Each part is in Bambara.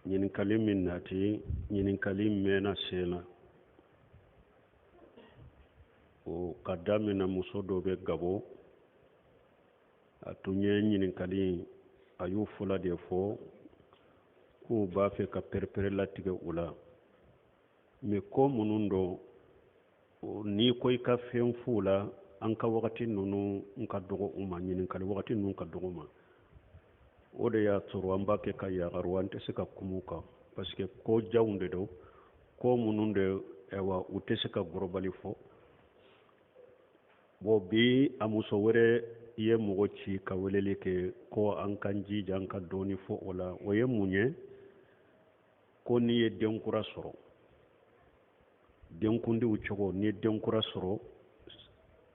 Ɲininkali min nati, ɲininkali mɛnna sen na, o ka damina muso dɔ bɛ Gabon. A tun ye ɲininkali in, a y'o fɔlɔ de fɔ k'u b'a fɛ ka pɛrɛpɛrɛ latigɛ u la. Mais ko minnu don, n'i ko i ka fɛn f'u la, an ka wagati ninnu ka dɔgɔ u ma, ɲininkali wagati ninnu ka dɔgɔ u ma. O de y'a sɔrɔ an b'a kɛ ka yagaru, an tɛ se ka kuma u kan, parce que ko janw de don, ko minnu de, ayiwa, u tɛ se ka gɔrɔbali fɔ. Bon, bi a muso wɛrɛ ye mɔgɔ ci ka weleli kɛ ko an k'an jija an ka dɔɔni fɔ o la. O ye mun ye? Ko n'i ye den kura sɔrɔ, denkundiw cogo, n'i ye den kura sɔrɔ,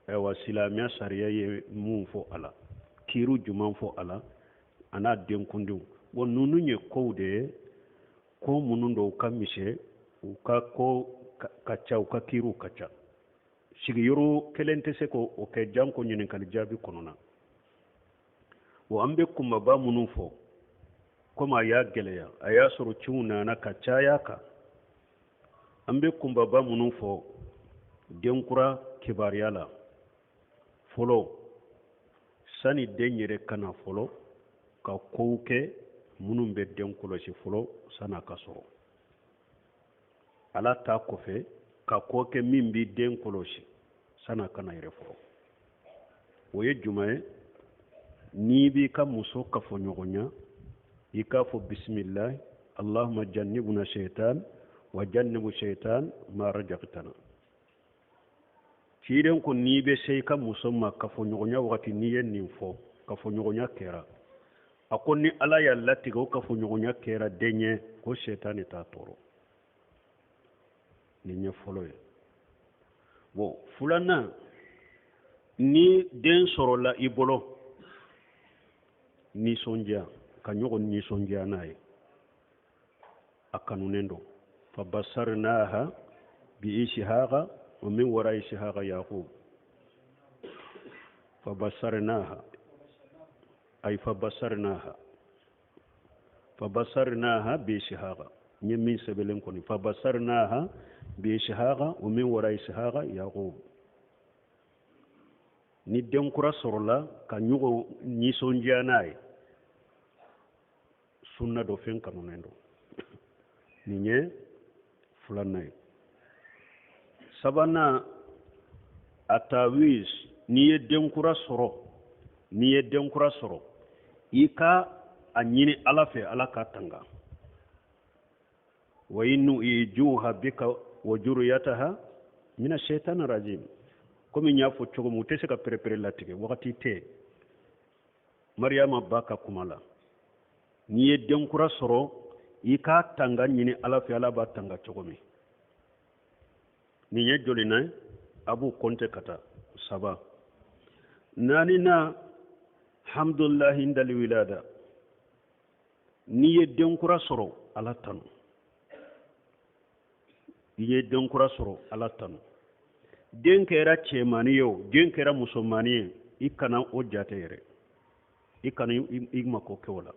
ayiwa, silamɛya sariya ye mun fɔ a la, kiiri jumɛn fɔ a la, a n'a denkundiw. Bon, ninnu ye kow de ye, ko minnu don u ka misɛn, u ka ko ka ca, u ka kiiriw ka ca. Sigiyɔrɔ kelen tɛ se k'o kɛ janko ɲininkali jaabi kɔnɔna. Wa an bɛ kunbaba minnu fɔ, komi a y'a gɛlɛya, a y'a sɔrɔ ciw nana ka caya kan, an bɛ kunbaba minnu fɔ denkura kibaruya la fɔlɔ, sani den yɛrɛ ka na fɔlɔ, ka kow kɛ minnu bɛ den kɔlɔsi fɔlɔ sani a ka sɔrɔ. Ala ta kɔfɛ, ka ko kɛ min bɛ den kɔlɔsi sani a ka na yɛrɛ fɔlɔ, o ye jumɛn ye? N'i b'i ka muso kafoɲɔgɔnya, i k'a fɔ: bisimilahi allahumma jannibuna shaitan wa jannibu shaitan ma rajaktana. Ciden ko n'i bɛ se i ka muso ma kafoɲɔgɔnya wagati, n'i ye nin fɔ, kafoɲɔgɔnya kɛra, a ko ni Ala y'a latigɛ o kafoɲɔgɔnya kɛra den ye, ko shetani t'a tɔɔrɔ. Nin ye fɔlɔ ye. Bon, filanan, ni den sɔrɔla i bolo, nisɔndiya, ka ɲɔgɔn nisɔndiya n'a ye, a kanunen don. Fa basarnaha bi ishaqa wa min wara ishaqa yaqub. Fa basarnaha, ay fa basarnaha, fa basarnaha bi ishaqa. N ye min sɛbɛnlen kɔni, fa basarnaha bi ishaqa wa min wara ishaqa yaqub. Ni den kura sɔrɔla, ka ɲɔgɔn nisɔndiya n'a ye, sunna don, fɛn kanunen don. Nin ye filanan ye. Sabanan, a tawiz. N'i ye den kura sɔrɔ, n'i ye den kura sɔrɔ, i ka a ɲini Ala fɛ, Ala k'a tanga. Wa inni u'ijuha bika wa juriyataha mina shaitani rajim. Komi n y'a fɔ cogo min, u tɛ se ka perepere latigɛ, wagati tɛ. Mariyama ba ka kuma la, n'i ye den kura sɔrɔ, i k'a tanga ɲini Ala fɛ, Ala b'a tanga cogo min. Nin ye jolina ye? A b'u kɔnte ka taa saba. Naaninan, hamdulilahi indali wilada. N'i ye den kura sɔrɔ, Ala tanu. I ye den kura sɔrɔ, Ala tanu. Den kɛra cɛmannin ye o, den kɛra musomannin ye, i kana o jate yɛrɛ, i kana i mako kɛ o la.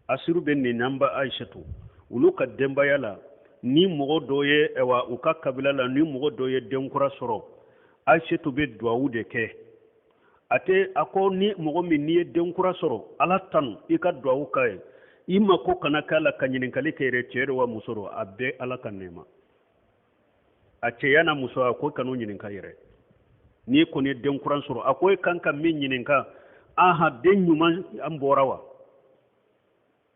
Asiru bɛ nin n'an ba Ayisatu olu ka denbaya la, ni mɔgɔ dɔ ye, ayiwa, u ka kabila la, ni mɔgɔ dɔ ye den kura sɔrɔ, Ayisatu bɛ duwawu de kɛ. A tɛ a ko ni mɔgɔ min, n'i ye den kura sɔrɔ, Ala tanu, i ka duwawu k'a ye, i mako kana k'a la ka ɲininkali kɛ yɛrɛ, cɛ don wa muso don, a bɛɛ Ala ka nɛɛma. A cɛya n'a musoya, ko kan'u ɲininka yɛrɛ. N'i kɔni ye den kura sɔrɔ, a ko e kan ka min ɲininka: aha, den ɲuman an bɔra wa?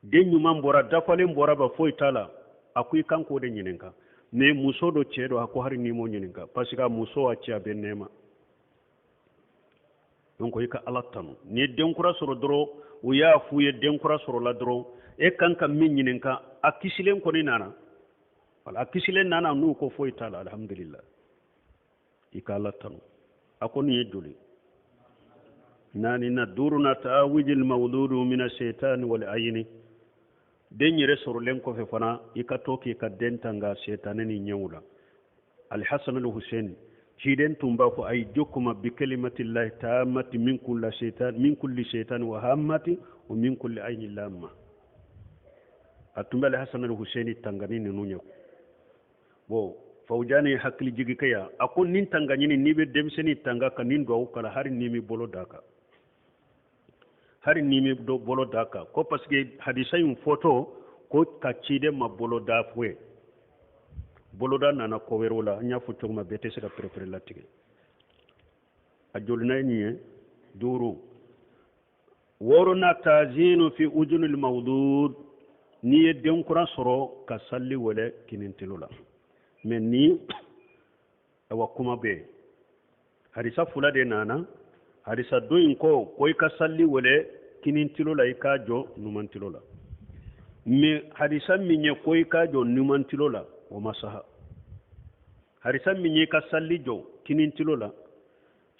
Den ɲuman bɔra, dafalen bɔra ba, foyi t'a la. A ko i kan k'o de ɲininka. Mais muso don, cɛ don, a ko hali n'i m'o ɲininka, parce que a muso, a cɛ, a bɛ nɛɛma. Donc i ka Ala tanu. N'i ye den kura sɔrɔ dɔrɔn, u y'a f'u ye den kura sɔrɔla dɔrɔn, e kan ka min ɲininka: a kisilen kɔni nana? Wala a kisilen nana? N'u ko foyi t'a la, alhamdulillah, i ka Ala tanu. A ko nin ye joli? Naaninan, duurunan, taawujil mawludu mina shaitani wal ayini. Den yɛrɛ sɔrɔlen kɔfɛ fana, i ka to k'i ka den tanga sɛtanɛ ni ɲɛw la. Alhasan al hussein, ciden tun b'a fɔ: aijukuma bi kalimatillahi tammati min kulli shaitan, min kulli shaitan wa hammati wa min kulli ayni lamma. A tun bɛ Alhasan ni Hussein tanga ni ninnu ye. Bon, Fawujani ye hakili jigi kɛ yan. A ko nin tanga ɲini, n'i bɛ denmisɛnnin tanga ka nin duwawu kalan, hali n'i m'i bolo d'a kan, hali n'i m'i bolo d'a kan, ko parce que hadisa in fɔtɔ ko ka ciden ma bolo da foyi boloda nana ko wɛrɛw la. An y'a fɔ cogo min, bɛɛ tɛ se ka perepere latigɛ. A jolina ye nin ye? Duuru. Wɔɔrɔnan, tazinu fi ujunil mawdud, n'i ye den kura sɔrɔ, ka sali wele kinintilo la. Mais ni awa kuma bɛ yen, hadisa fila de nana. Hadisa dɔ in ko i ka sali wele kinintilo la, i k'a jɔ numantilo la. Mais hadisa min ye ko i k'a jɔ numantilo la, o ma saha. Hadisa min ye i ka sali jɔ kinintilo la,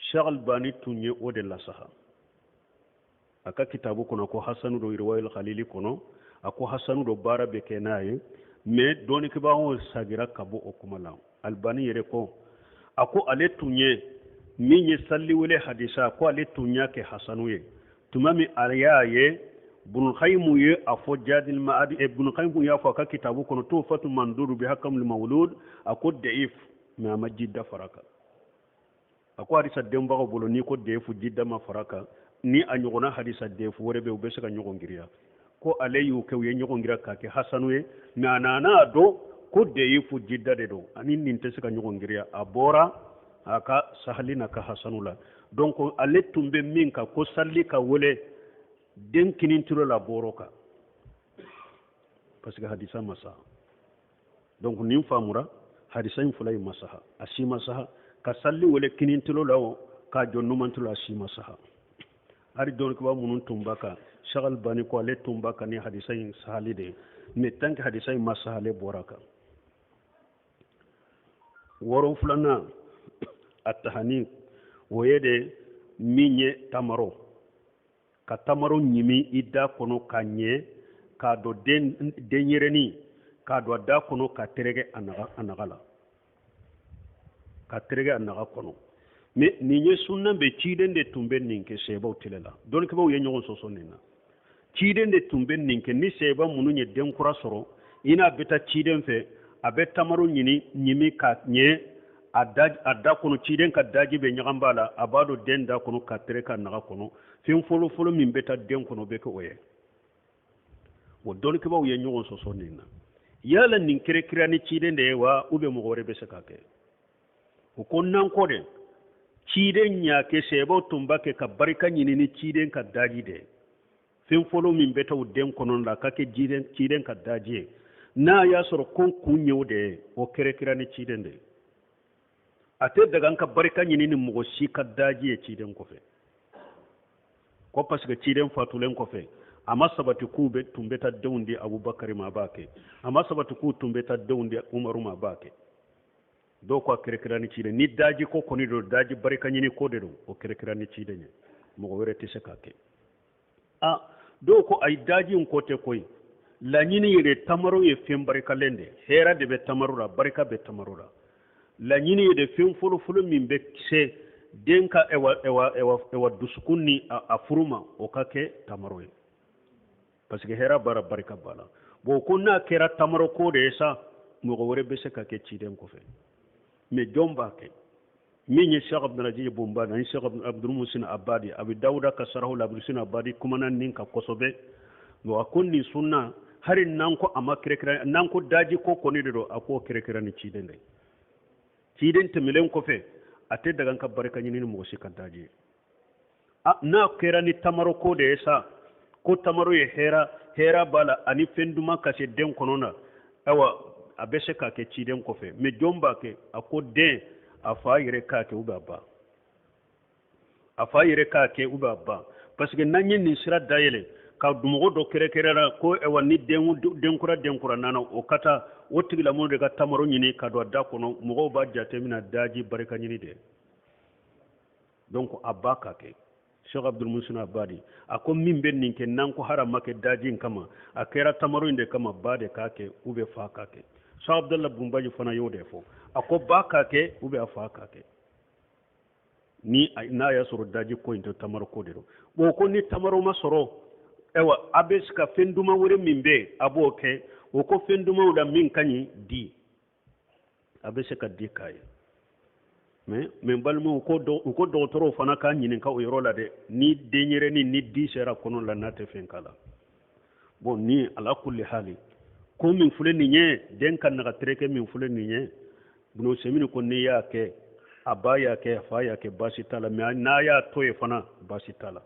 Cheikh Albani tun ye o de lasaha a ka kitabu kɔnɔ ko hasanu do, Irwayil Khalili kɔnɔ. A ko hasanu do, baara bɛ kɛ n'a ye. Mais dɔnnikɛbagaw sagira ka bɔ o kuma la. Albani yɛrɛ ko, a ko ale tun ye min ye saliwele hadisa, ko ale tun y'a kɛ hasanu ye. Tuma min a y'a ye Bunukhayimu ye a fɔ Jadil Maadi, Bunukhayimu y'a fɔ a ka kitabu kɔnɔ Tuhfatu Mandudu bi hakamul Mawlud, a ko da'if, mais a ma jida fara kan. A ko hadisa dɔnbagaw bolo, n'i ko defu, jida ma fara kan, ni a ɲɔgɔnna hadisa defu wɛrɛ bɛ, u bɛ se ka ɲɔgɔn giriya. Ko ale y'u kɛ, u ye ɲɔgɔn giriya k'a kɛ hasanu ye. Mais a nana a dɔn ko deyifu jida de don, ani nin tɛ se ka ɲɔgɔn giriya, a bɔra a ka sahali n'a ka hasanu la. Donc ale tun bɛ min kan ko sali ka wele den kinintilo la, bɔrɔ kan, parce que hadisa ma sa. Donc nin faamura, hadisa in fila in ma saha, a si ma saha. Ka sali wele kinintilo la o, k'a jɔ numantilo la, a si ma saha. Hali dɔnnikɛbaa minnu tun b'a kan, Cheikh Albani ko ale tun b'a kan ni hadisa in sahali de ye. Mais tant que hadisa in ma saha, ale bɔra kan. Wɔɔrɔ filanan, a tahani, o ye de min ye tamaro, ka tamaro ɲimi i da kɔnɔ ka ɲɛ, k'a don denyɛrɛnin, k'a don a da kɔnɔ, ka tereke a naga la, ka tereke a naga kɔnɔ. Mais nin ye sunna bɛ, ciden de tun bɛ nin kɛ sebaw tile la. Dɔnnikɛbaaw ye ɲɔgɔn sɔsɔ nin na. Ciden de tun bɛ nin kɛ. Ni seba minnu ye den kura sɔrɔ, i n'a bɛ taa ciden fɛ, a bɛ tamaro ɲini ɲimi ka ɲɛ a da kɔnɔ, ciden ka daji bɛ ɲagami a la, a b'a don den da kɔnɔ ka tereke a naga kɔnɔ. Fɛn fɔlɔ fɔlɔ min bɛ taa den kɔnɔ, o bɛ kɛ o ye. O dɔnnikɛbaaw ye ɲɔgɔn sɔsɔ nin na. Yala nin kɛra ni ciden de ye wa, ou bien mɔgɔ wɛrɛ bɛ se k'a kɛ? O ko n'an ko de ciden y'a kɛ, sɛbɛw tun b'a kɛ ka barika ɲini ni ciden ka daji de ye. Fɛn fɔlɔ min bɛ taa o den kɔnɔ la, ka kɛ ciden ka daji ye. N'a y'a sɔrɔ ko kun ye o de ye, o kɛra ni ciden de ye. A tɛ daga an ka barika ɲini ni mɔgɔ si ka daji ye ciden kɔfɛ, ko parce que ciden fatulen kɔfɛ, a ma sabati k'u bɛ tun bɛ taa denw di Abubakari ma a b'a kɛ, a ma sabati k'u tun bɛ taa denw di Umaru ma a b'a kɛ. Dɔw ko a kɛra ni ciden. Ni daji ko kɔni don, daji barika ɲini ko de don, o kɛra ni ciden ye, mɔgɔ wɛrɛ tɛ se k'a kɛ. A dɔw ko ayi, daji in ko tɛ koyi, laɲini yɛrɛ, tamaro ye fɛn barikalen de, hɛrɛ de bɛ tamaro la, barika bɛ tamaro la. Laɲini ye de fɛn fɔlɔfɔlɔ min bɛ se den ka ɛwa ɛwa ɛwa ɛwa dusukun ni a furu ma, o ka kɛ tamaro ye, parce que hɛrɛ b'a la, barika b'a la. Bon, ko n'a kɛra tamaro ko de ye sa, mɔgɔ wɛrɛ bɛ se ka kɛ ciden kɔfɛ. Mais jɔn b'a kɛ? Min ye Cheikh Abdulaziz Bonbani ani Cheikh Abdul Musin Abadi, a bɛ Dawuda ka sarahu la, Abdul Musin Abadi kumana nin kan kosɛbɛ. Bon, a ko nin sunna, hali n'an ko a ma kɛrɛkɛrɛ, n'an ko daji ko kɔni de don, a k'o kɛrɛkɛrɛ ni ciden de ye. Ciden tɛmɛlen kɔfɛ, a tɛ daga ka barika ɲini ni mɔgɔ si ka daji ye. N'a kɛra ni tamaro ko de ye sa, ko tamaro ye hɛrɛ, hɛrɛ b'a la, ani fɛn duman ka se den kɔnɔ na, ayiwa, a bɛ se k'a kɛ ciden kɔfɛ. Mais jɔn b'a kɛ? A ko den a fa yɛrɛ k'a kɛ, ou bien a ba, a fa yɛrɛ k'a kɛ, ou bien a ba. Parce que n'an ye nin sira dayɛlɛ ka mɔgɔ dɔ kɛrɛkɛrɛra ko ayiwa, ni den kura nana, o ka taa o tigilamɔgɔ de ka tamaro ɲini ka don a da kɔnɔ, mɔgɔw b'a jateminɛ daji barika ɲini de. Donc a ba k'a kɛ. Cheikh Abdul Musin Abadi a ko min bɛ nin kɛ, n'an ko hara ma kɛ daji in kama, a kɛra tamaro in de kama, ba de k'a kɛ ou bien fa k'a kɛ. Cheikh Abdallah Bunbaji fana y'o de fɔ, a ko ba k'a kɛ ou bien a fa k'a kɛ, ni n'a y'a sɔrɔ daji ko in tɛ, tamaro ko de don. Bon, ko ni tamaro ma sɔrɔ, Ayiwa, a bɛ se ka fɛn duman wɛrɛ min bɛ yen, a b'o kɛ. O ko fɛn dumanw la min ka ɲi di, a bɛ se ka di k'a ye. Mais n balimaw, u ko dɔgɔtɔrɔw fana k'a ɲininka o yɔrɔ la dɛ. Ni denyɛrɛnin ni di sera kɔnɔ la, n'a tɛ fɛn k'a la. Bon, ni ala kulli hali, ko min filɛ nin ye, den ka naga tereke min filɛ nin ye, Ibn Usaymin ko n'i y'a kɛ, a ba y'a kɛ, a fa y'a kɛ, baasi t'a la. Mais n'a y'a to yen fana, baasi t'a la.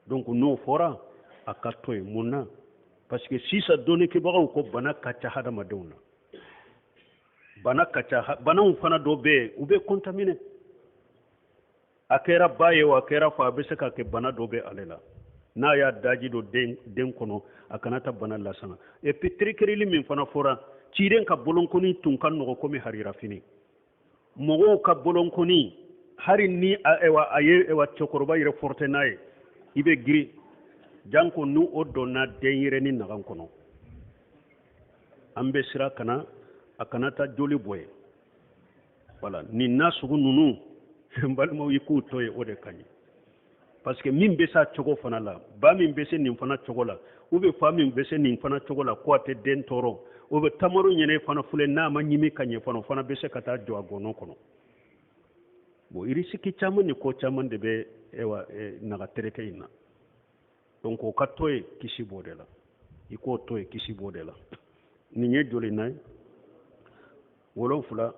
Donc n'o fɔra, a ka to yen. Mun na? Parce que sisan dɔnnikɛbagaw ko bana ka ca hadamadenw na, bana ka ca. Banaw fana dɔ bɛ yen, u bɛ contaminer. A kɛra ba ye o, a kɛra fa, a bɛ se ka kɛ bana dɔ bɛ ale la. N'a y'a daji don den kɔnɔ, a kana taa bana lasama. Et puis terekereli min fana fɔra, ciden ka bolonkɔni tun ka nɔgɔ komi harirafini. Mɔgɔw ka bolonkɔni, hari ni ayiwa a ye ayiwa cɛkɔrɔba yɛrɛ fɔrɔtɛ n'a ye, i bɛ girin. Janko ni o donna denyɛrɛnin nagan kɔnɔ, an bɛ siran kana a kana taa joli bɔ ye. Wala nin na sugu ninnu, n balimaw, i k'u to yen, o de ka ɲi. Parce que min bɛ se a cogo fana la, ba min bɛ se nin fana cogo la, ou bien fa min bɛ se nin fana cogo la, ko a tɛ den tɔɔrɔ, o bɛ tamaro ɲɛnɛ fana filɛ, n'a ma ɲimi ka ɲɛ fana, o fana bɛ se ka taa jɔ a gɔnɔ kɔnɔ. Bon, risque caman ni ko caman de bɛ ewa naga tereke in na. Donc o ka to yen, kisi b'o de la. I k'o to yen, kisi b'o de la. Nin ye joli na ye? 7.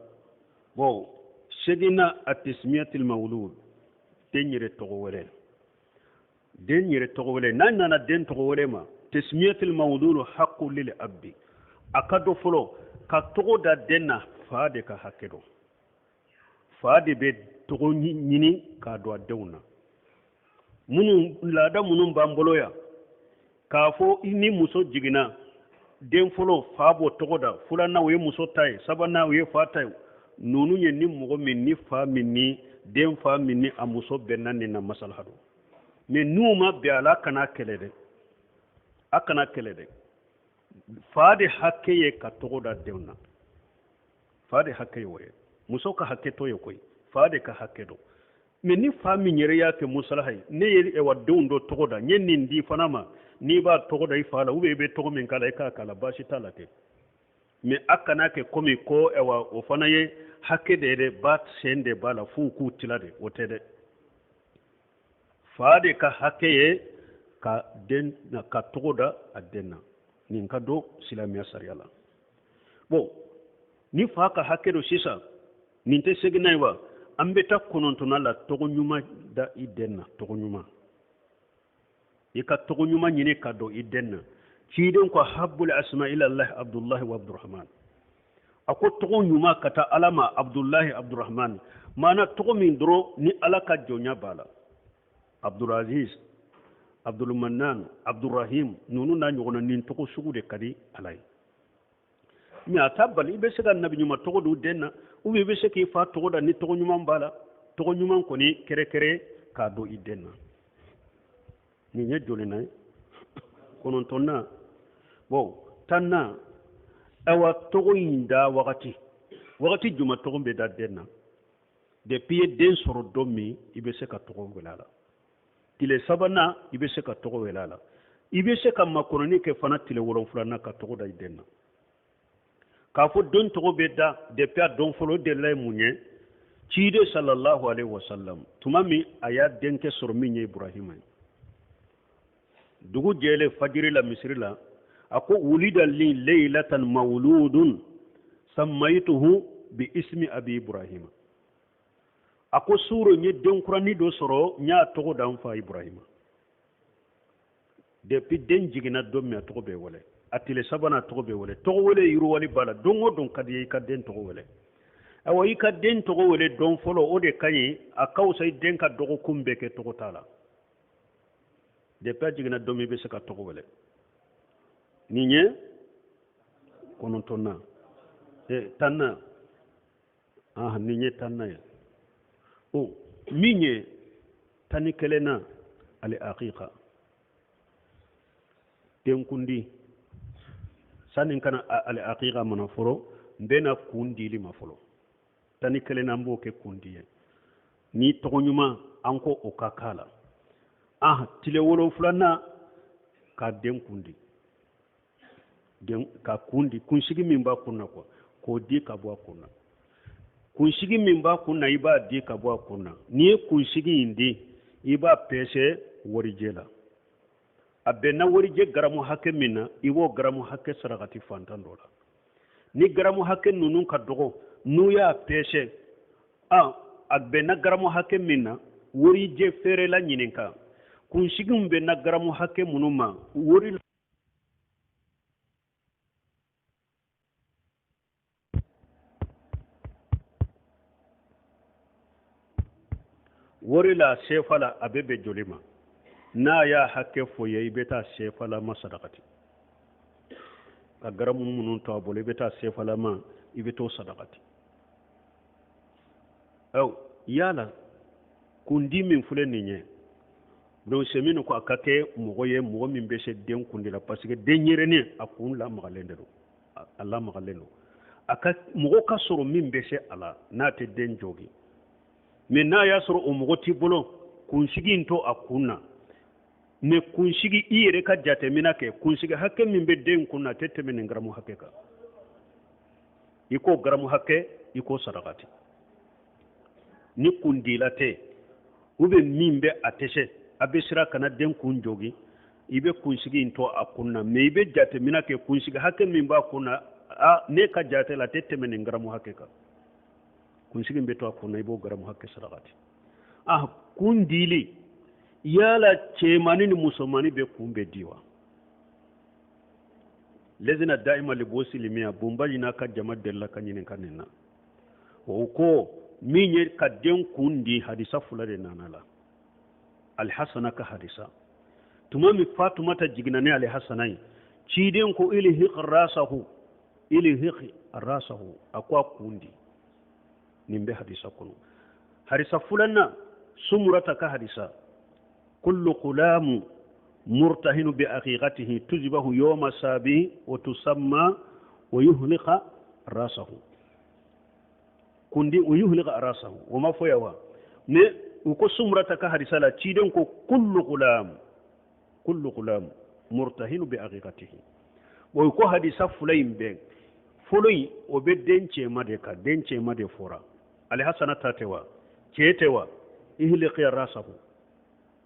Bon, seginna, a tasmiyatil mawlud, den yɛrɛ tɔgɔ wele. Den yɛrɛ tɔgɔ wele, n'a nana den tɔgɔ wele ma, tasmiyatil mawlud haqqu lil abbi. A ka dɔ fɔlɔ ka tɔgɔ da den na, fa de ka hakɛ don. Fa de bɛ tɔgɔ ɲini k'a don a denw na. Minnu laada minnu b'an bolo yan, k'a fɔ ni muso jiginna den fɔlɔ, fa b'o tɔgɔ da, filanan o ye muso ta ye, sabanan o ye fa ta ye. Ninnu ye ni mɔgɔ min ni fa min ni den fa min ni a muso bɛnna nin na, masalaha don. Mais n'u ma bɛn a la, a kana kɛlɛ dɛ, a kana kɛlɛ dɛ. Fa de hakɛ ye ka tɔgɔ da denw na, fa de hakɛ ye o ye. Muso ka hakɛ t'o ye koyi, fa de ka hakɛ don. Mais ni fa min yɛrɛ y'a kɛ musalaha ye, ne ye ewa denw dɔ tɔgɔ da, n ye nin di fana ma, n'i b'a tɔgɔ da i fa la, ou bien i bɛ tɔgɔ min k'a la, i k'a k'a la, baasi t'a la kɛ. Mais a kana kɛ komi ko ewa o fana ye hakɛ de ye dɛ, ba sen de b'a la f'u k'u tila de, o tɛ dɛ. Fa de ka hakɛ ye ka den ka tɔgɔ da a den na. Nin ka don silamɛya sariya la. Bon, ni fa ka hakɛ don sisan, nin tɛ seginna ye wa? An bɛ taa kɔnɔntɔnna la, tɔgɔ ɲuman da i den na. Tɔgɔ ɲuman, i ka tɔgɔ ɲuman ɲini ka don i den na. Ciden ko ahabbul asma ila Allah Abdullahi wa Abdurrahman. A ko tɔgɔ ɲuman ka taa Ala ma, Abdullahi, Abdurrahman. Maana tɔgɔ min dɔrɔn ni Ala ka jɔnya b'a la, Abdulaziz, Abdulmanan, Abdurrahim, ninnu n'a ɲɔgɔnna, nin tɔgɔ sugu de ka di Ala ye. Mais a t'a bali i bɛ se ka nabi ɲuman tɔgɔ don den na, ou bien i bɛ se k'i fa tɔgɔ da ni tɔgɔ ɲuman b'a la. Tɔgɔ ɲuman kɔni kɛrɛkɛrɛ k'a don i den na. Nin ye jolina ye? Kɔnɔntɔnna. Bon, tanna, ayiwa tɔgɔ in da wagati, wagati jumɛn tɔgɔ bɛ da den na? Depuis i ye den sɔrɔ don min, i bɛ se ka tɔgɔ wele a la. Tile sabanan, i bɛ se ka tɔgɔ wele a la. I bɛ se ka makɔnɔni kɛ fana tile wolonfilanan ka tɔgɔ da i den na. K'a fɔ den tɔgɔ bɛ da depuis a don fɔlɔ de la ye mun ye? Ciden sallallahu alaihi wasallam, tuma min a y'a denkɛ sɔrɔ min ye Ibrahima ye, dugu jɛlen fajiri la misiri la, a ko wulida li leylatan mawludun sammaytuhu bi ismi abi Ibrahima. A ko suro n ye denkuranin dɔ sɔrɔ, n y'a tɔgɔ da n fa Ibrahima. Depuis den jiginna don min, a tɔgɔ bɛ wele. A tile sabanan, a tɔgɔ bɛ wele. Tɔgɔ wele yiriwali b'a la. Don o don ka di i ka den tɔgɔ wele. Ayiwa, i ka den tɔgɔ wele don fɔlɔ, o de ka ɲi. A ka fisa i den ka dɔgɔkun bɛɛ kɛ tɔgɔ t'a la. Depuis a jiginna don min, i bɛ se ka tɔgɔ wele. Nin ye kɔnɔntɔnnan, tannan. Nin ye tannan ye. O min ye 11nan, al aqiqa, denkundi. Sani n ka na al aqiqa mana fɔlɔ, n bɛna kun dili ma fɔlɔ. 11nan, n b'o kɛ kundi ye. Ni tɔgɔ ɲuman, an ko o ka k'a la. Tile wolonfilanan. Ka den kun di, den ka kun di, kunsigi min b'a kun na quoi, k'o di ka bɔ a kun na. Kunsigi min b'a kun na, i b'a di ka bɔ a kun na. N'i ye kunsigi in di, i b'a pɛsɛ warijɛ la. A bɛnna warijɛ garamu hakɛ min na, i b'o garamu hakɛ sarakati fantan dɔ la. Ni garamu hakɛ ninnu ka dɔgɔ, n'u y'a pɛsɛ, a bɛnna garamu hakɛ min na, warijɛ feerela ɲininka kunsigiw bɛnna garamu hakɛ minnu ma wari. Wari la sefa la, a bɛ bɛn joli ma? N'a y'a hakɛ fɔ ye, i bɛ taa sefa la ma sadakati ka garamu minnu to a bolo, i bɛ taa sefa la ma, i bɛ t'o sadakati. Aw yala kundi min filɛ nin ye, donc Usɛmini ko a ka kɛ mɔgɔ ye, mɔgɔ min bɛ se den kundi la, parce que denyɛrɛnin a kun lamagalen de don, a lamagalen don. A ka mɔgɔ ka sɔrɔ min bɛ se a la, n'a tɛ den jogin. Mais n'a y'a sɔrɔ o mɔgɔ t'i bolo, kunsigi in to a kun na. Mais kunsigi, i yɛrɛ ka jateminɛ kɛ, kunsigi hakɛ min bɛ den kun na, a tɛ tɛmɛ nin garamu hakɛ kan. I k'o garamu hakɛ, i k'o sarakati. Ni kundila tɛ, ou bien min bɛ a tɛ se, a bɛ siran kana den kun jogin, i bɛ kunsigi in to a kun na. Mais i bɛ jateminɛ kɛ, kunsigi hakɛ min b'a kun na, a ne ka jate la, a tɛ tɛmɛ nin garamu hakɛ kan. Kunsigi in bɛ to a kun na, i b'o garamu hakɛ sarakati. A kun dili, yala cɛmannin ni musomannin bɛ kun bɛ di wa? Lezina daima libuhusil ilmiya, Bunbaji n'a ka jama delila ka ɲininka nin na. O ko min ye ka den kun di, hadisa fila de nana la. Alihasana ka hadisa, tuma min Fatumata jiginna ni Alihasana ye, ciden ko ilhiq rasahu, ilhiq rasahu, a ko a kun di. Nin bɛ hadisa kɔnɔ. Hadisa filanan, Sumurata ka hadisa, kullu gulamu murtahinu bi aqiqatihi tujbahu yawma sabi wa tusamma wa yuhliqa rasahu. Kundi wa yuhliqa rasahu, o ma fɔ yan wa? Mais u ko Sumurata ka hadisa la, ciden ko kullu gulam, kullu gulam murtahinu bi aqiqatihi. O ko hadisa fila in bɛn, fɔlɔ in o bɛ den cɛma de kan, den cɛma de fɔra. Alihasana ta tɛ wa? Cɛ tɛ wa? Ihliqi rasahu,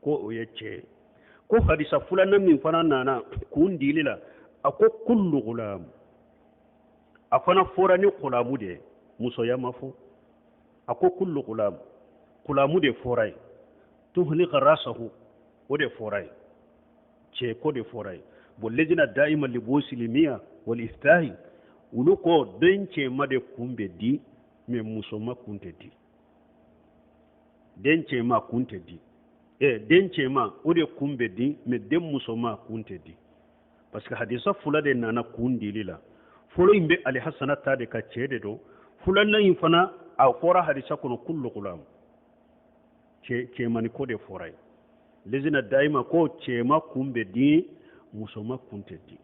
ko o ye cɛ ye. Ko hadisa filanan min fana nana kun dili la, a ko kullu gulam, a fana fɔra ni gulamu de ye, musoya ma fɔ. A ko kullu gulam, gulamu de fɔra ye, tuhliqa rasahu, o de fɔra ye, cɛ ko de fɔra ye. Bon, lejina daima libuhusil ilmiya wal iftahi, olu ko den cɛma de kun bɛ di, mais musoma kun tɛ di. Den cɛma kun tɛ di, den cɛma o de kun bɛ di, mais den musoma kun tɛ di, parce que hadisa fila de nana kun dili la. Fɔlɔ in bɛ Alihasana ta de ka, cɛ de don. Filanan in fana, a fɔra hadisa kɔnɔ kullu gulam, cɛmani ko de fɔra ye. Lezina dayima ko cɛma kun bɛ di, musoma kun tɛ di.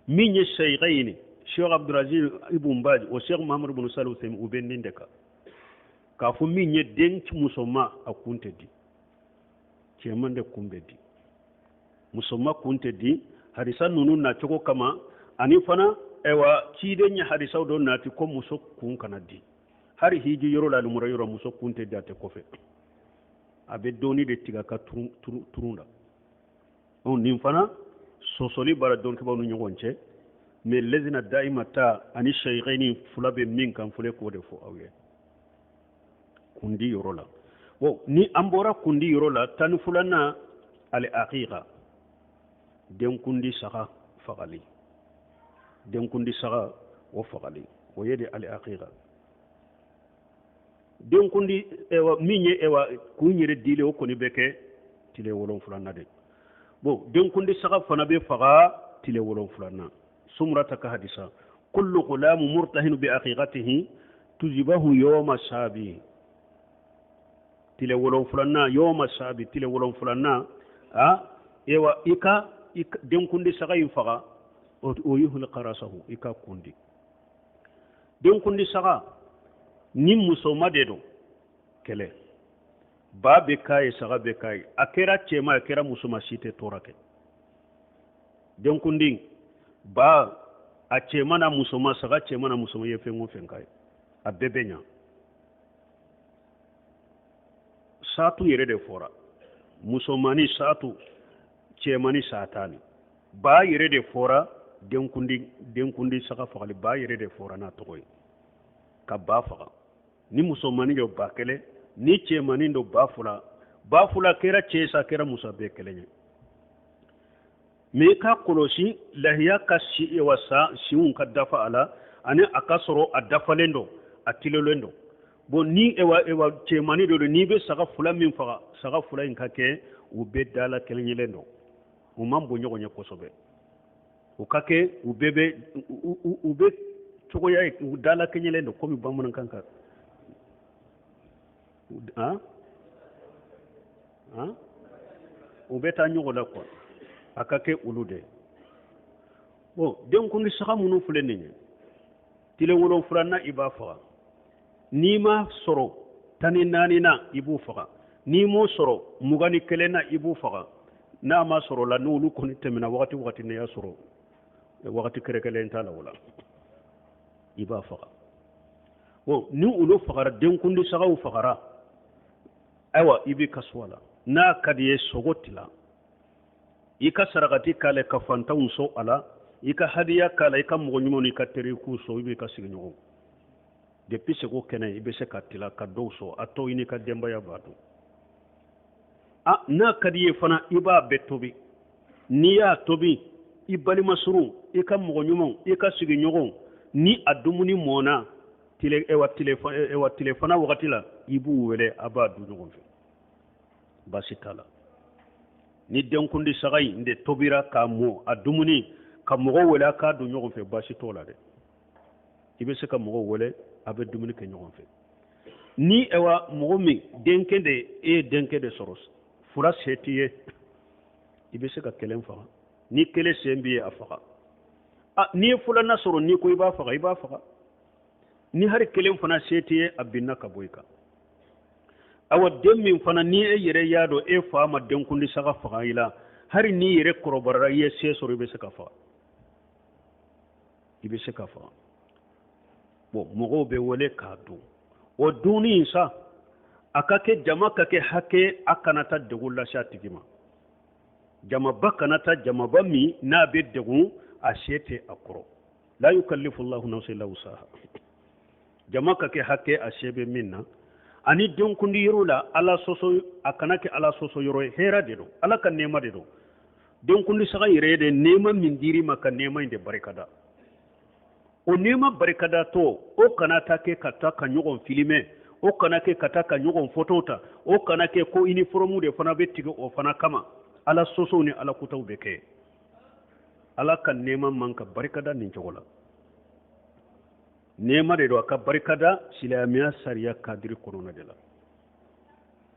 Min ye seyikayini, Sheikh Abdulaziz Ibn Baz o Sheikh Muhammad ibn Salih Uthaymin, u bɛ nin de kan k'a fɔ min ye den musoma a kun tɛ di, cɛman de kun bɛ di, musoma kun tɛ di, hadisa ninnu nacogo kama. Ani fana, ayiwa, ciden ye hadisaw dɔ nati ko muso kun kana di. Hali hiji yɔrɔ la, umura yɔrɔ, muso kun tɛ di, a tɛ kɔfɛ, a bɛ dɔɔni de tigɛ a ka turun la. Nin fana sɔsɔli b'a la dɔnkibaw ni ɲɔgɔn cɛ. Mais lezina dayima ta ani seyikayini fila bɛ min kan filɛ, k'o de fɔ aw ye kundi yɔrɔ la. Bon, ni an bɔra kundi yɔrɔ la, 12nan, al aqiqa, denkundi saga fagali. Denkundi saga o fagali, o ye de al aqiqa. Denkundi, ewa, min ye, ewa, kun yɛrɛ dili, o kɔni bɛ kɛ tile 7nan de. Bon, denkundi saga fana bɛ faga tile 7nan. Sumurata ka hadisa, kullu gulamu murtahinu bi aqiqatihi tujibahu yawma sabi, tile 7nan, yawma sabi, tile 7nan, a ewa, i ka denkundi saga in faga, o yuhliqa rasahu, i ka kundi. Denkundi saga ni musoma de don, kɛlɛ ba bɛ k'a ye, saga bɛ k'a ye, a kɛra cɛma, a kɛra musoma, si tɛ tɔɔrɔ kɛ. Denkundi ba, a cɛman n'a musoman, saga cɛman n'a musoman, i ye fɛn o fɛn k'a ye, a bɛɛ bɛ ɲa. Saatu yɛrɛ de fɔra, musomani saatu, cɛmani saatani. Ba yɛrɛ de fɔra denkundi, denkundi saga fagali ba yɛrɛ de fɔra n'a tɔgɔ ye, ka ba faga. Ni musomani don, ba kelen, ni cɛmani don, ba fila. Ba fila kɛra cɛ sa, kɛra muso, bɛɛ kelen ye. Mɛ i ka kɔlɔsi lahiya ka si wa sa siw ka dafa a la, ani a ka sɔrɔ a dafalen don, a tilenlen don. Bon, ni ewa ewa cɛmani don, n'i bɛ saga fila min faga, saga fila in ka kɛ u bɛɛ dala kelen yelen don, u man bon ɲɔgɔn ye kosɛbɛ, u ka kɛ u bɛɛ bɛ u bɛ cogoya ye, u dala kɛɲɛlen don, komi bamanankan ka han han u bɛ taa ɲɔgɔn la quoi, a ka kɛ olu de. Bon, denkundi saga minnu filɛ nin ye, tile wolonfilanan i b'a faga. N'i m'a sɔrɔ, 14 na i b'u faga. N'i m'o sɔrɔ, 21 na i b'u faga. N'a ma sɔrɔ la, n'olu kɔni tɛmɛna wagati wagati, n'i y'a sɔrɔ, wagati kɛrɛkɛlen t'a la, o la i b'a faga. Bon, ni olu fagara, denkundi sagaw fagara, ayiwa, i b'i ka so a la. N'a ka di ye, sogo tila, i ka sarakati k'a la, ka fantanw sɔn a la, i ka hadiya k'a la, i ka mɔgɔ ɲumanw n'i ka teriw k'u sɔn, i b'i ka sigiɲɔgɔnw. Depuis sogo kɛnɛ, i bɛ se ka tila ka dɔw sɔn, a tɔ i n'i ka denbaya b'a dun. A n'a ka di ye fana, i b'a bɛɛ tobi. N'i y'a tobi, i balima surun, i ka mɔgɔ ɲumanw, i ka sigiɲɔgɔnw, ni a dumuni mɔna tile ewa tile ewa tilefana wagati la, i b'u wele, a b'a dun ɲɔgɔn fɛ, baasi t'a la. Ni denkundi saga in de tobira k'a mɔ, a dumuni ka mɔgɔw wele a k'a dun ɲɔgɔn fɛ, baasi t'o la dɛ. I bɛ se ka mɔgɔw wele, a bɛ dumuni kɛ ɲɔgɔn fɛ. Ni ewa mɔgɔ min denkɛ de, e ye denkɛ de sɔrɔ, fura se t'i ye, i bɛ se ka kelen faga. Ni kelen sen b'i ye, a faga. A n'i ye filanan sɔrɔ, n'i ko i b'a faga, i b'a faga. Ni hari kelen fana se t'i ye, a binna ka bɔ i kan. Awa, den min fana ni e yɛrɛ y'a dɔn e fa ma denkundi saga faga i la, hari n'i yɛrɛ kɔrɔbayara, i ye se sɔrɔ, i bɛ se ka faga, i bɛ se ka faga. Bon, mɔgɔw bɛ wele k'a dun. O dunni in sa, a ka kɛ jama ka kɛ hakɛ, a kana taa degun lase a tigi ma. Jamaba kana taa jamaba min n'a bɛ degun, a se tɛ a kɔrɔ. La yukallifu llahu nafsan illa wusaha. Jama ka kɛ hakɛ, a se bɛ min na. Ani denkundi yɔrɔ la, ala sɔsɔ, a kana kɛ ala sɔsɔ yɔrɔ ye. Hɛrɛ de don, ala ka nɛɛma de don. Denkundi saga yɛrɛ de, nɛɛma min dir'i ma, ka nɛɛma in de barikada. O nɛɛma barikadatɔ, o kana taa kɛ ka taa ka ɲɔgɔn filimɛ, o kana kɛ ka taa ka ɲɔgɔn foto ta, o kana kɛ ko uniforme de fana bɛ tigɛ o fana kama, ala sɔsɔw ni ala kutaw bɛ kɛ. Ala ka nɛɛma man ka barikada nin cogo la. Nɛɛma de don, a ka barikada silamɛya sariya kadiri kɔnɔna de la.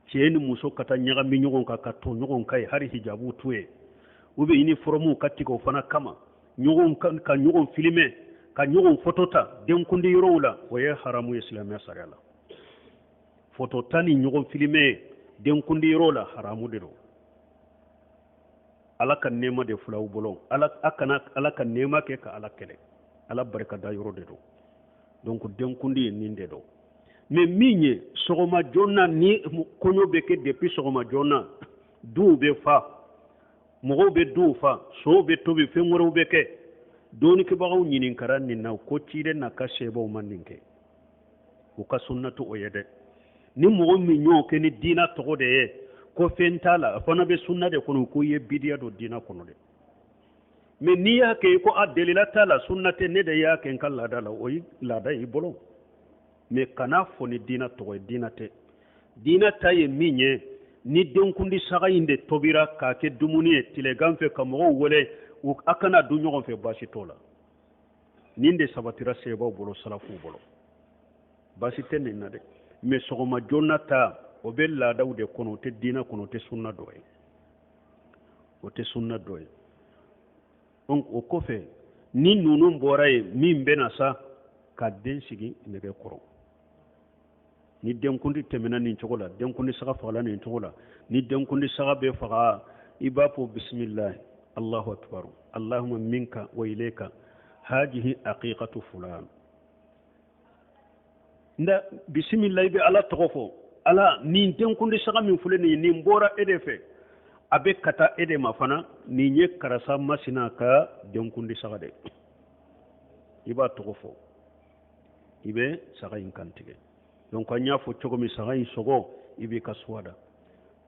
Cɛ ni muso ka taa ɲagami ɲɔgɔn kan, ka to ɲɔgɔn kan ye, hali hijabu t'u ye, u bɛ uniforme ka tigɛ o fana kama, ɲɔgɔn ka ɲɔgɔn filimɛ, ka ɲɔgɔn foto ta denkundi yɔrɔw la, o ye haramu ye silamɛya sariya la. Foto ta ni ɲɔgɔn filimɛ denkundi yɔrɔw la, haramu de don. Ala ka nɛɛma de filaw bolo, ala a kana ala ka nɛɛma kɛ ka ala kɛlɛ. Ala barikada yɔrɔ de don. Donc denkundi ye nin de don. Mais min ye sɔgɔma joona, ni kɔɲɔ bɛ kɛ depuis sɔgɔma joona, duw bɛ fa, mɔgɔw bɛ duw fa, sow bɛ tobi, fɛn wɛrɛw bɛ kɛ. Dɔnnikɛbagaw ɲininkara nin na, ko ciden n'a ka sebaw ma nin kɛ, u ka sunna t'o ye dɛ. Ni mɔgɔ min y'o kɛ ni diina tɔgɔ de ye, ko fɛn t'a la, a fana bɛ sunna de kɔnɔ, ko i ye bidiya don diina kɔnɔ dɛ. Mais n'i y'a kɛ ko a delila t'a la, sunna tɛ, ne de y'a kɛ n ka laada la, o ye laada y'i bolo. Mais kana fɔ ni diina tɔgɔ ye, diina tɛ. Diina ta ye min ye, ni denkundi saga in de tobira k'a kɛ dumuni ye tilegan fɛ, ka mɔgɔw wele a kana dun ɲɔgɔn fɛ, baasi t'o la. Nin de sabatira sebaw bolo, salafuw bolo, baasi tɛ nin na dɛ. Mais sɔgɔma joona ta, o bɛ laadaw de kɔnɔ, o tɛ diina kɔnɔ, o tɛ sunna dɔ ye, o tɛ sunna dɔ ye. Donc o kɔfɛ, ni ninnu bɔra yen, min bɛ na sa, ka den sigi nɛgɛ kɔrɔ. Ni denkundi tɛmɛna nin cogo la, denkundi saga fagala nin cogo la, ni denkundi saga bɛ faga, i b'a fɔ bisimilahi, allahu akbar. Allahumma minka wa ilayka hajihi aqiqatu fulan. Nda bisimila, i bɛ Ala tɔgɔ fɔ. Ala, nin denkundi saga min filɛ nin ye, nin bɔra e de fɛ, a bɛ ka taa e de ma fana. Nin ye karisa masina ka denkundi saga de. I b'a tɔgɔ fɔ, i bɛ saga in kantigɛ. Donc an y'a fɔ cogo min, saga in sogo, i b'i ka suwa da.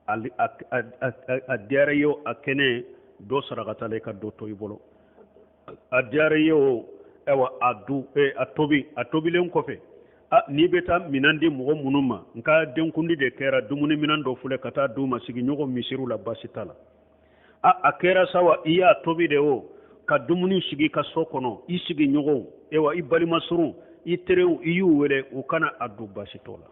A diyara i ye o, a kɛnɛ dɔ sarakata la, i ka dɔ to i bolo. A diyara i ye o, ayiwa, a du, a tobi. A tobilen kɔfɛ, a n'i bɛ taa minɛn di mɔgɔ minnu ma, n ka denkundi de kɛra, dumuni minɛn dɔ filɛ, ka taa d'u ma sigiɲɔgɔn misiriw la, baasi t'a la. A kɛra sa wa, i y'a tobi de o, ka dumuni sigi i ka so kɔnɔ, i sigiɲɔgɔnw, ewa, i balima surun, i teriw, i y'u wele u ka na a dun, baasi t'o la.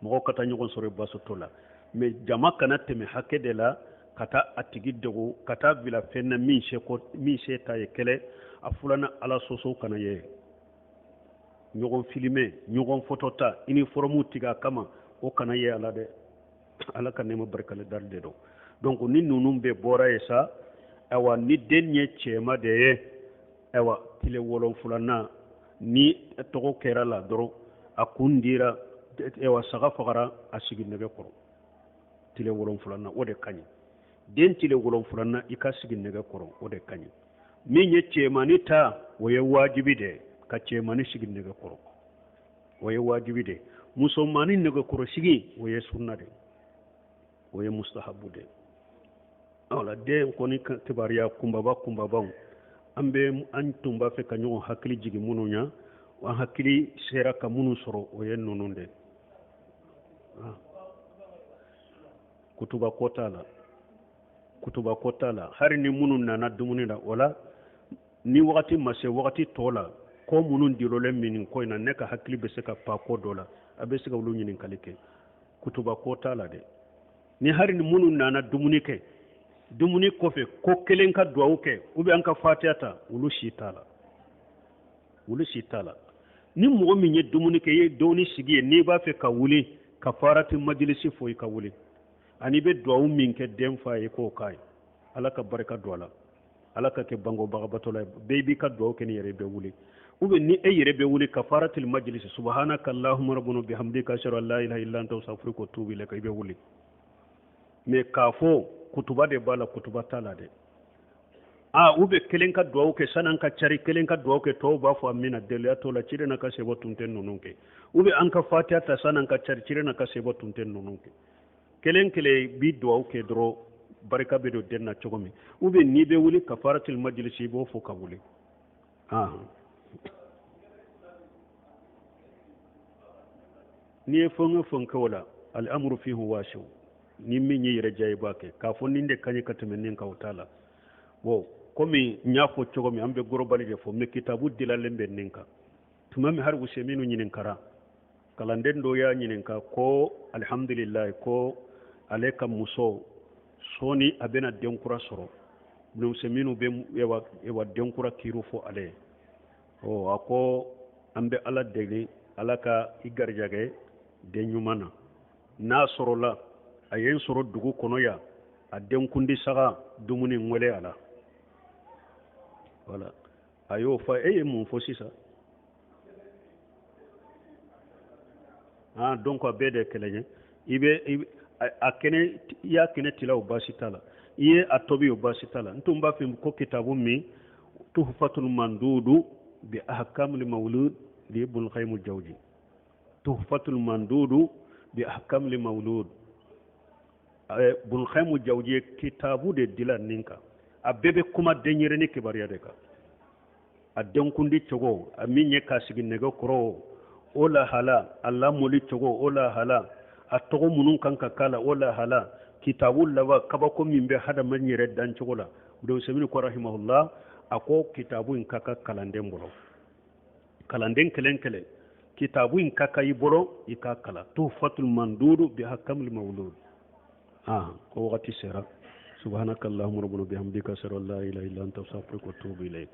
Mɔgɔw ka taa ɲɔgɔn sɔrɔ, baasi t'o la. Mais jama kana tɛmɛ hakɛ de la ka taa a tigi degun, ka taa bila fɛn na min se ko min se t'a ye. Kɛlɛ a filanan, Ala sɔsɔ kana ye, ɲɔgɔn filime, ɲɔgɔn foto ta, uniforme tigɛ a kama, o kana ye a la dɛ. Ala ka nɛɛma barikale dari de don. Donc ni ninnu bɛɛ bɔra ye sa, ayiwa, ni den ye cɛma de ye, ayiwa, tile wolonfulanan ni tɔgɔ kɛra la dɔrɔn, a kun dira, ayiwa, saga fagara, a sigi nɛgɛ kɔrɔ tile wolonfulanan, o de ka ɲi. Den tile wolonfulanan, i ka sigi nɛgɛ kɔrɔ, o de ka ɲi. Min ye cɛmani ta, o ye wajibi de ka cɛmani sigi nɛgɛ kɔrɔ, o ye wajibi de. Musomani nɛgɛkɔrɔ sigi, o ye sunna de, o ye mustahabu de. Wala den kɔni kibaruya kunbaba kunbabaw, an bɛ an tun b'a fɛ ka ɲɔgɔn hakili jigin minnu ɲa, an hakili sera ka minnu sɔrɔ, o ye ninnu de. Kutuba ko t'a la, kutuba ko t'a la. Hali ni minnu nana dumuni la, o la ni wagati ma se wagati tɔ la, ko minnu dilolen min nin ko in na, ne ka hakili bɛ se ka pa ko dɔ la, a bɛ se ka olu ɲininkali kɛ. Kutuba ko t'a la dɛ. Ni hali ni minnu nana dumuni kɛ, dumuni kɔfɛ ko kelen ka duwawu kɛ, ou bien an ka fatiya ta, olu si t'a la, olu si t'a la. Ni mɔgɔ min ye dumuni kɛ, i ye dɔɔni sigi yen, n'i b'a fɛ ka wuli ka farati majilisi fɔ, i ka wuli. Ani i bɛ duwawu min kɛ den fa ye, k'o k'a ye, Ala ka barika don a la, Ala ka kɛ bangobagabatɔla ye. Bɛɛ b'i ka duwawu kɛ ni yɛrɛ bɛ wuli. Ou bien ni e yɛrɛ bɛ wuli ka faratil majlisi, subhanaka allahumma rabbana bihamdika ashhadu an la ilaha illa anta astaghfiruka wa atubu ilayka, i bɛ wuli. Mais k'a fɔ kutuba de b'a la, kutuba t'a la dɛ. Aa, u bɛ kelen ka duwawu kɛ san'an ka cari, kelen ka duwawu kɛ, tɔw b'a fɔ amina, deliya t'o la. Ciden n'a ka sɛbɛ tun tɛ ninnu kɛ. U bɛ an ka fatiya ta san'an ka cari, ciden n'a ka sɛbɛ tun tɛ ninnu kɛ. Kelen kelen bi duwawu kɛ dɔrɔn, barika bɛ don den na cogo min. U bɛ n'i bɛ wuli ka faratil majlisi, i b'o fɔ ka wuli. N'i ye fɛn o fɛn kɛ o la, al'amuru fihi wasiw. Ni min y'i yɛrɛ diya, i b'a kɛ. K'a fɔ nin de ka ɲi ka tɛmɛ nin kan, o t'a la. Bon, komi n y'a fɔ cogo min, an bɛ gorobali de fɔ, mais kitabu dilalen bɛ nin kan. Tuma min hari Useminu ɲininkara, kalanden dɔ y'a ɲininka ko alihamdulilayi, ko ale ka muso sɔɔni a bɛna den kura sɔrɔ. Useminu bɛ ewa den kura kiru fɔ ale ye. Ɔ, a ko an bɛ Ala deli, Ala ka i garijɛgɛ den ɲuman na. N'a sɔrɔla a ye n sɔrɔ dugu kɔnɔ yan, a denkundi saga dumuni n wele a la. Wala a y'o fɔ. E ye mun fɔ sisan? Ah, donc a bɛɛ de kelen ye. I bɛ a kɛnɛ, i y'a kɛnɛ tila, o baasi t'a la. I ye a tobi, o baasi t'a la. N tun b'a fɛ ko kitabu min, Tuhfatul Mandudu bi ahkamil mawlud li Ibn Qayyim al-Jawzi, Tuhfatul Mandudu bi ahkamil mawlud, Ibn Qayyim al-Jawzi ye kitabu de dila nin kan. A bɛɛ bɛ kuma denyɛrɛni kibaruya de kan, a denkundi cogo, a min ye k'a sigi nɛgɛ kɔrɔ, o lahala, a lamɔli cogo, o lahala, a tɔgɔ minnu kan ka k'a la, o lahala. Kitabu laban, kabako min bɛ hadamaden yɛrɛ dancogo la. Useminu ko rahimahullah, a ko kitabu in ka kan kalanden bolo, kalanden kelen kelen, kitabu in ka kan i bolo, i k'a kalan, Tuhfatul Mandudu bi ahkamil mawlud. Ah, ko wagati sera. Subhanaka allahumma rabbana bihamdika ashhadu an la ilaha illa anta astaghfiruka wa atubu ilayk.